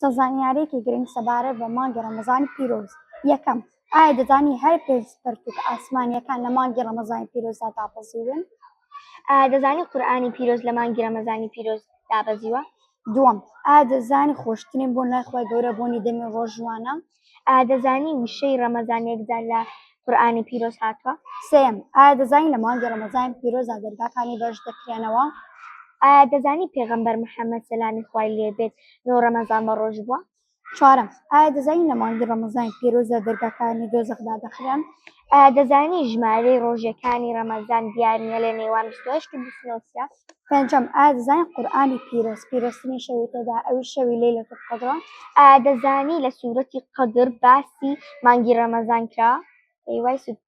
چەند زانیارییەکی گرنگ سەبارەت بە مانگی ڕەمەزانی پیرۆز. یەکەم، ئایا دەزانی هەر پێنج پەرتووکە ئاسمانییەکان لە مانگی ڕەمەزانی پیرۆزدا دابەزیون؟ ئایا دەزانی قورئانی پیرۆز لە مانگی ڕەمەزانی پیرۆز دابەزیوە؟ دووەم، ئایا دەزانی خۆشترین بۆن لای خوای گەورە بۆنی دەمی ڕۆژووانە؟ ئایا دەزانی وشەی ڕەمەزان یەکجار لە قورئانی پیرۆز هاتووە؟ سێیەم، ئایا دەزانی لە مانگی ڕەمەزانی پیرۆزدا دەرگاکانی بەهەشت دەکرێنەوە؟ ئایا دەزانی پێغەمبەر محەممەد سەلامی خوای لێ بێت نۆ ڕەمەزان بە ڕۆژ بووە؟ چوارەم، ئایا دەزانی لە مانگی ڕەمەزانی پیرۆزدا دەرگاکانی دۆزەخ دادەخرێن؟ ئایا دەزانی ژمارەی ڕۆژەکانی ڕەمەزان دیار نییە لە نێوان 28 و 29 ە؟ پێنجەم، ئایا دەزانی قورئانی پیرۆز پیرۆزترین شەوی تێدایە ئەویش شەوی لەیلەت القدرە؟ ئایا دەزانی لە سورەتی قەدر باسی مانگی ڕەمەزان کراوە؟ بەهیوای سوود.